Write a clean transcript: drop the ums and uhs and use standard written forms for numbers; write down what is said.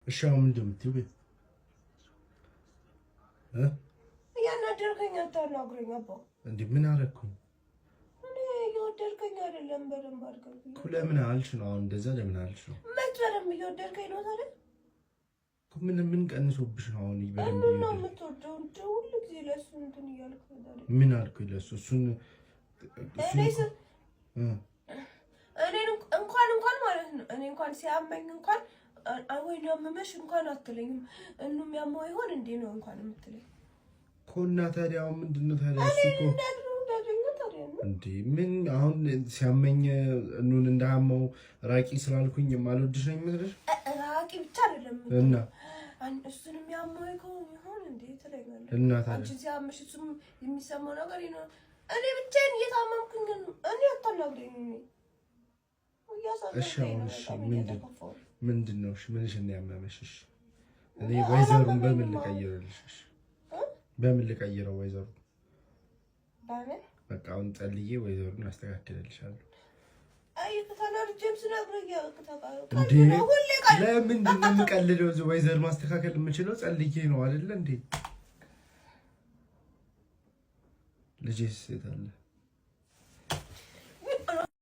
እሺ አሁን ምንድን ነው የምትይው? ቤት እያናደርከኝ አታናግረኝ አባ። እንዴ ምን አደረኩኝ? እኔ እየወደድከኝ አይደለም። በደንብ አድርገህ እኮ ለምን አልሽ ነው አሁን? እንደዛ ለምን አልሽ ነው? መች በደንብ እየወደድከኝ ነው ታዲያ? ምን ምን ቀንሶብሽ ነው አሁን? በደንብ ነው የምትወደው እንደ ሁሉ ጊዜ ለእሱ እንትን እያልክ ምን አልኩኝ? ለእሱ እሱን እኔ እንኳን እንኳን ማለት ነው እኔ እንኳን ሲያመኝ እንኳን ወይ አመመሽ እንኳን አትለኝም። እኑ የሚያመው ይሆን እንዴ ነው እንኳን የምትለኝ እኮ። እና ታዲያ አሁን ምንድን ነው ታዲያ? እሱ እኮ እንዴ ምን አሁን ሲያመኝ እኑን እንዳያመው ራቂ ስላልኩኝ የማልወድሽ ነው የሚመስልሽ? ራቂ ብቻ አይደለም እና እሱን የሚያመው ይሆን እንዴ ትለኛለህ። እና ታዲያ አንቺ ሲያመሽ እሱም የሚሰማው ነገር ነው። እኔ ብቻዬን እየታመምኩኝ እኔ አታናግረኝ። እሺ አሁን እሺ ምንድን ምንድን ነው? እሺ ምንሽን ነው ያመመሽ? እሺ እኔ weather ኡን በምን ልቀይርልሽ? እሺ በምን ልቀይረው weather ኡን? በቃ አሁን ጸልዬ weather ኡን አስተካክልልሻለሁ። ለምንድን ነው የምቀልደው? weather ማስተካከል የምችለው ጸልዬ ነው አይደለ እንዴ? ልጄስ የት አለ?